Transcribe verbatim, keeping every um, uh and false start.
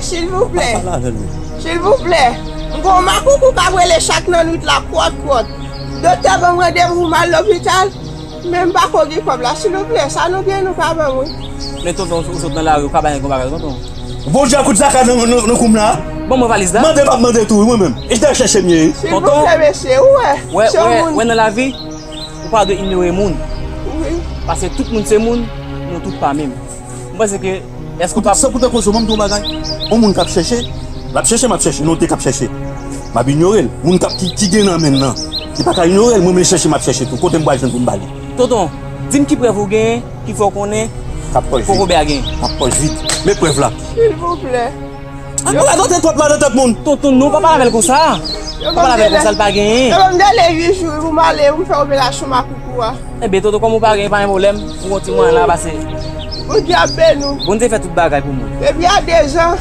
Silvouplè. Pale avè l wi. Silvouplè. M gon makoukou k ap rele chak nan nwit la kwòt kwòt. Doktè ban m randevou pou m al lopital. Men m pa ko gen kòb la. Silvouplè, sa nou gen nou ka ban mwen. Men tonton, ou sot nan lari, ou ka bay yon bagay tonton. Bondye a kout zaka nan, nan, nan koum la. Ban mwen valiz la. Mande m ap mande tou wi mwen menm. E se chèche m ye. Silvouplè mesye, ou wè. Wè, Se yon wè, moun. Wè nan lavi, ou pa dwe inyore moun. Wi. Paske tout moun se moun, nou tout pa menm. Mwen panse ke, èske ou pa San poutan koze w, ban m di w bagay. Yon moun k ap chèche, l ap chèche, m ap chèche, non te k ap chèche. M ap inyore l. Moun k ap ki, ki gen nan men l nan, li pa ka inyore l, mwen menm chèche, m ap chèche tou. Kote m pral jwenn pou m ba li? Tonton, di m ki prèv ou genyen, ki fè w konnen K ap pòch Koko vid. Bè a genyen. K ap pòch vid. Men prèv la. Silvouplè. Ak mwen la tante twòp la nan tèt moun. Tonton, non, pa pale avè l konsa. Pa pale avè l konsa, l pa genyen. Yo ban m dele uit jou pou m ale, pou m fè operasyon makoukou a. Ebyen, tonton, kòm ou pa genyen, pa gen pwoblèm. Ou gon ti mwayen la pase. Bondye ap beni w. Bondye fè tout bagay pou mwen. Depi a dezan,